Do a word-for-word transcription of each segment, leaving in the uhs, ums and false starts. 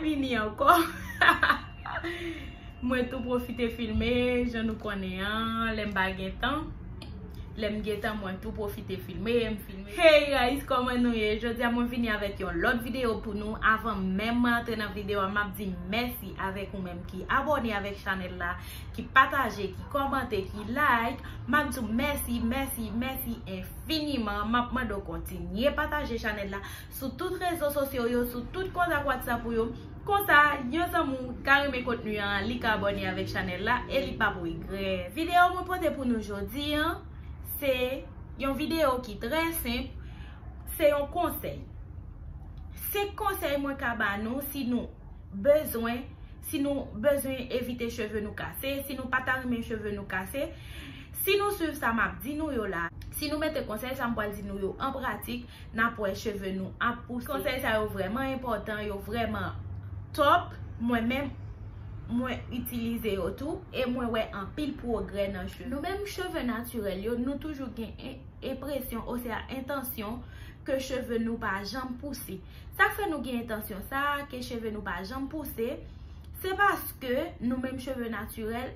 Vini ankò. Mwen tou pwofite filme, jan nou konnen an, lè m pa gen tan. Lè m gen tan, mwen tou pwofite filme, m filme. Hey guys, kòman nou ye? Jodi a mwen vini avèk yon lòt videyo pou nou. Avan menm mwen antre nan videyo a, m ap di mèsi avèk ou menm ki abòne avèk chanèl la, ki pataje, ki kòmante, ki like. M ap di w mèsi, mèsi, mèsi enfiniman. M ap mande w kontinye pataje chanèl la sou tout rezo sosyo yo, sou tout kontak WhatsApp ou yo. Konsa, yon zanmi w ka renmen kontni an, li ka abòne avèk chanèl la e li p ap regrèt. Videyo mwen pote pou nou jodi an, se yon videyo ki trè senp, se yon konsèy. Senk konsèy mwen ka ba nou si nou bezwen, si nou bezwen evite cheve nou kase, si nou pa ta renmen cheve nou kase, si nou swiv sa m ap di nou yo la, si nou mete konsèy sa m pral di nou yo an pratik, n ap wè cheve nou ap pouse. Konsèy sa yo vrèman enpòtan, yo vrèman top. Mwen menm, mwen itilize yo tou e mwen wè anpil pwogrè nan cheve. Nou menm cheve natirèl yo, nou toujou gen en-, enpresyon oswa entansyon ke cheve nou pa janm pouse. Sa k fè nou gen entansyon sa a, ke cheve nou pa janm pouse, se paske nou menm cheve natirèl,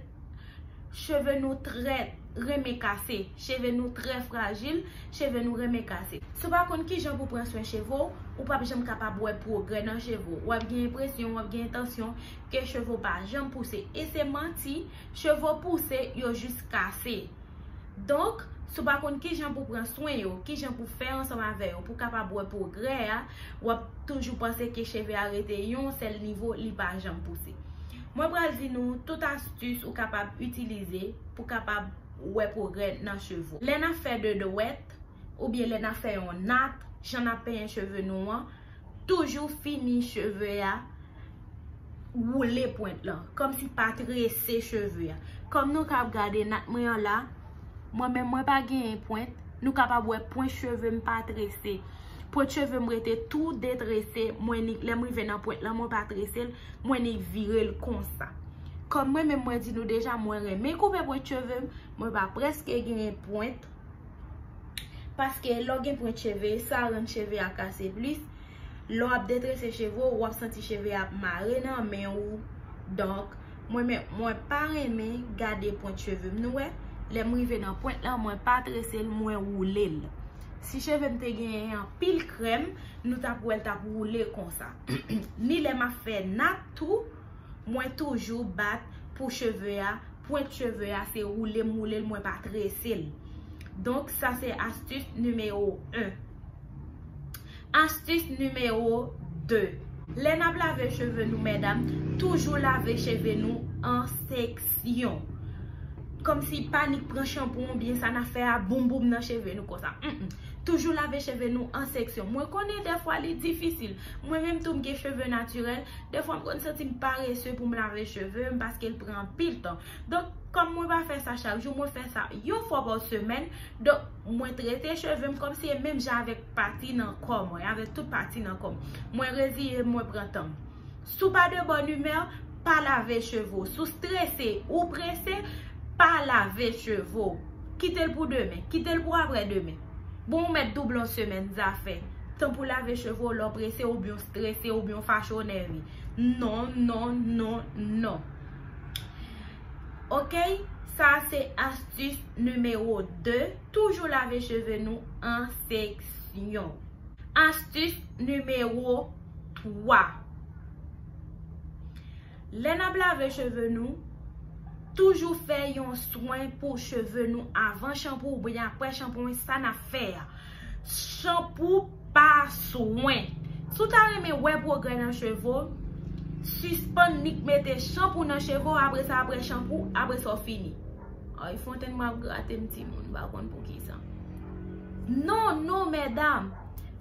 cheve nou trè renmen kase, cheve nou trè frajil, cheve nou renmen kase. Si w pa konn kijan pou pran swen cheve w, ou p ap janm kapab wè pwogrè nan cheve w. W ap gen enpresyon, w ap gen entansyon ke cheve w pa janm pouse. E se manti, cheve w pouse, yo jis kase. Donk, si w pa konn kijan pou pran swen yo, kijan pou fè ansanm avè yo, pou kapab wè pwogrè a, w ap toujou panse ke cheve a rete yon sèl nivo, li pa janm pouse. Mwen pral di nou tout astis ou kapab itilize pou kapab wè pwogrè nan cheve w. Lè n ap fè de dwèt, oubyen lè n ap fè yon nat, jan n ap penyen cheve nou an, toujou fini cheve a, woule pwent lan, kòmsi pa trese cheve a. Kòm nou ka ap gade nat mwen an la, mwen menm mwen pa genyen pwent, nou kapab wè pwent cheve m pa trese. Pwent cheve m rete tou detrese, mwen nik lè m rive nan pwent lan, mwen pa trese l, mwen nik vire l konsa. Kòm mwen menm mwen di nou deja, mwen renmen koupe pwent cheve m, mwen pa prèske genyen pwent. Paske lè w gen pwent cheve, sa rann cheve a kase plis. Lè w ap detrese cheve w, w ap santi cheve a ap mare nan men w. Donk, mwen menm, mwen pa renmen gade pwent cheve m. Nou wè, lè m rive nan pwent lan, mwen pa trese l, mwen woule l. Si cheve m te genyen anpil krèm, nou t ap wè l t ap woule konsa. Ni lè m ap fè nat tou, mwen toujou bat pou cheve a, pwent cheve a, se woule m woule l, mwen pa trese l. Donk, sa se astis nimewo en. Astis nimewo de. Lè n ap lave cheve nou, medam, toujou lave cheve nou an seksyon. Kòmsi pa nik pran chanpou oubyen sa n ap fè a boum boum nan cheve nou konsa. Mm, mm. Toujou lave cheve nou an seksyon. Mwen konnen dèfwa li difisil. Mwen menm tou m gen cheve natirèl. Dèfwa m konn santi m parese pou m lave cheve m paske l pran anpil tan. Donk, kòm mwen pa fè sa chak jou, mwen fè sa yon fwa pa semèn. Donk, mwen trete cheve m kòmsi e menm jan avèk pati nan kò mwen, avèk tout pati nan kò m. Mwen reziye m, mwen pran tan m. Si w pa de bòn imè, pa lave cheve w. Si w strese ou prese, pa lave cheve w. Kite l pou demen, kite l pou aprè demen. Bon, ou mèt double yon semèn zafè. Tan pou lave cheve w lè w prese oubyen w strese oubyen w fache w nève. Non, non, non, non. Ok, sa se astis nimewo de. Toujou lave cheve nou an seksyon. Astis nimewo twa. Lè n ap lave cheve nou, toujou fè yon swen pou cheve nou avan chanpou oubyen aprè chanpou, sa n ap fè a. Chanpou pa swen. Si w ta renmen wè pwogrè nan cheve w, sispann nik mete chanpou nan cheve w, apre sa, aprè chanpou, apre sa w fini. Ay, fontenn mwen ap grate m timoun, m pa konn poukisa. Non, non, medam.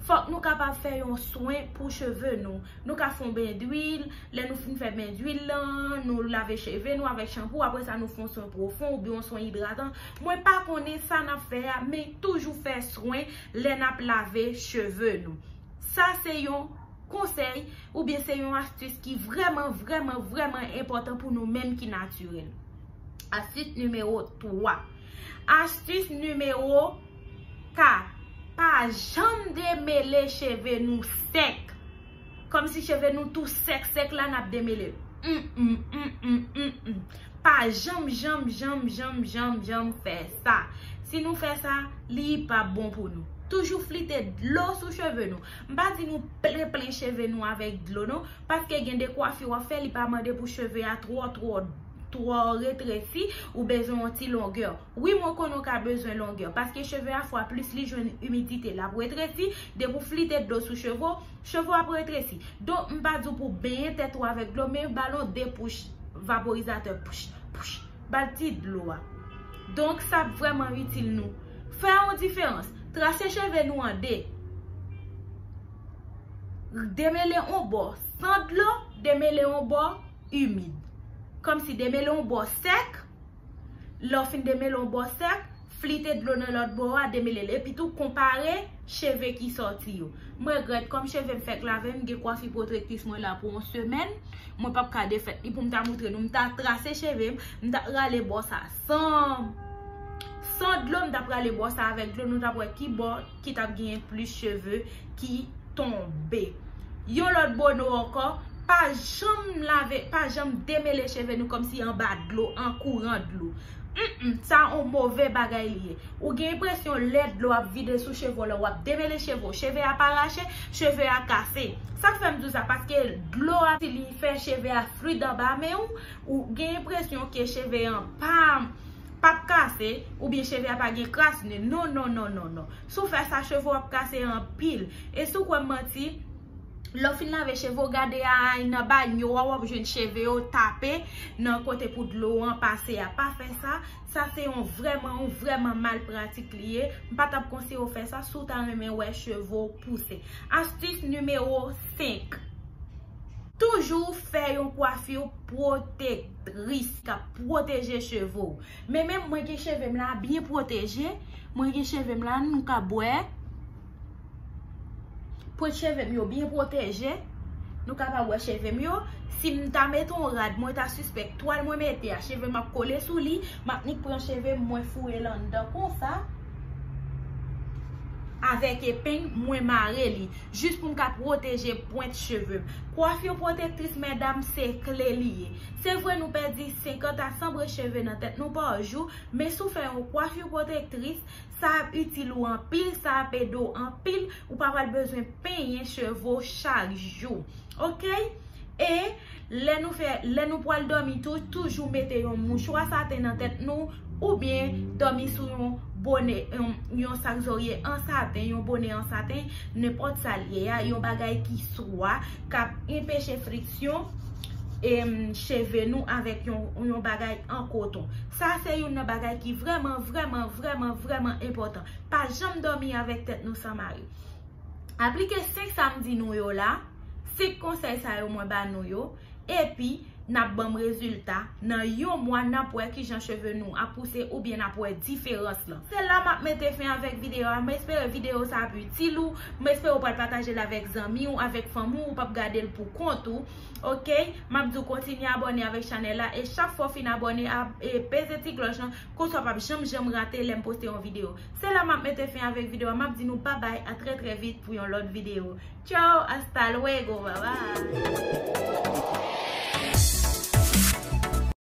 Fòk nou kapab fè yon swen pou cheve nou. Nou ka fè yon ben dwil, lè nou fin fè ben dwil lan, nou lave cheve nou avèk chanpou, apre sa nou fè yon swen pwofon oubyen yon swen idratan. Mwen pa konnen sa n ap fè a, men toujou fè swen lè n ap lave cheve nou. Sa se yon konsèy oubyen se yon astis ki vrèman, vrèman, vrèman enpòtan pou nou menm ki natirèl. Astis nimewo twa. Astis nimewo kat. Pa janm demele cheve nou sèk. Kòmsi cheve nou tou sèk sèk la n ap demele. Mm, mm, mm, mm, mm, mm. Pa janm, janm, janm, janm, janm, janm fè sa. Si nou fè sa, li p ap bon pou nou. Toujou flite dlo sou cheve nou. M pa di nou plen plen cheve nou avèk dlo non, paske gen de kwafi w ap fè, li pa mande pou cheve a twò, twò, twò retresi, ou bezwen yon ti longè. Wi, mwen konnen w ka bezwen longè, paske cheve a fwa plis li jwenn imidite, l ap retresi, depi w flite dlo sou cheve w, cheve w ap retresi. Donk, m pa di w pou benyen tèt ou avèk dlo, men ba l yon de pouch vaporizatè, pouch, pouch, ba l ti dlo a. Donk, sa ap vrèman itil nou. Fè yon diferans. Trase cheve nou an de. Demele yon bò san dlo, demele yon bò imid. Kòmsi demele yon bò sèk, lè w fin demele yon bò sèk, flite dlo nan lòt bò a, demele l. Epi tou, konpare cheve ki sòti yo. M regrèt, kòm cheve m fèk lave, m gen kwafi pwotektris mwen la pou yon semèn. Mwen p ap ka defèt li pou m ta moutre nou. M ta trase cheve m, m ta rale bò sa san, san dlo, m ta prale bò sa avèk dlo, nou t ap wè ki bò ki t ap genyen plis cheve ki tonbe. Yon lòt bono ankò, pa janm lave, pa janm demele cheve nou kòmsi anba dlo, an kouran dlo. Mm, mm, sa on move bagay li ye. Ou gen enpresyon lè dlo ap vide sou cheve w la, w ap demele cheve w, cheve a pa rache, cheve a kase. Sa k fè m di w sa, paske dlo a, si li fè cheve a fluid anba men w, ou gen enpresyon ke cheve an pa, p ap kase, oubyen cheve a pa gen kras, non, non, non, non, non. Si w fè sa, cheve w ap kase anpil. E si w kwè m manti, lè w fin lave cheve w, gade a nan banyo a, w ap jwenn cheve yo tape nan kote pou dlo an pase a. Pa fè sa, sa se yon vrèman, yon vrèman mal pratik li ye. M pa t ap konseye w fè sa si w ta renmen wè cheve w pouse. Astis nimewo senk. Toujou fè yon kwafi pwotektris k ap pwoteje cheve w. Men menm mwen gen cheve m la byen pwoteje, mwen gen cheve m la, nou ka wè. Pwent cheve m yo byen pwoteje. Nou kapab wè cheve m yo. Si m ta mete yon rad, mwen ta sispèk twal mwen mete a, cheve m ap kole sou li, m ap nik pran cheve m, mwen foure l anndan konsa. Avèk epeng, mwen mare li. Jis pou m ka pwoteje pwent cheve m. Kwafi pwotektris, medam, se kle li ye. Se vre nou pèdi senkant a san branch cheve nan tèt nou pa jou, men si w fè yon kwafi pwotektris, sa ap itil ou anpil, sa ap ede w anpil, ou pa pral bezwen penyen cheve w chak jou. Oke? E lè nou fè, lè nou pral dòmi tou, toujou mete yon mouchwa saten nan tèt nou, oubyen dòmi sou yon bone, yon, yon sak zòrye an saten, yon bone an saten, nenpòt sa l ye a, yon bagay ki swa, k ap enpeche friksyon, em, cheve nou avèk yon, yon bagay an koton. Sa se youn nan bagay ki vrèman, vrèman, vrèman, vrèman enpòtan. Pa janm dòmi avèk tèt nou san mare. Aplike senk sa m di nou yo la, senk konsèy sa yo mwen ba nou yo, epi n ap ban m rezilta. Nan yon mwa, n ap wè kijan cheve nou ap pouse oubyen n ap wè diferans lan. Se la m ap mete fen avèk videyo a. M espere videyo sa ap itil ou. M espere w pral pataje l avèk zanmi w, avèk fanmi w, ou p ap gade l pou kont ou. Oke? M ap di w kontinye abòne avèk chanèl la. E chak fwa w fin abòne, ab- e peze ti klòch lan, konsa w p ap janm, janm rate lè m poste yon videyo. Se la m ap mete fen avèk videyo a. M ap di nou babay, a trè, trè vit pou yon lòt videyo. Tchao, hasta luego, babay.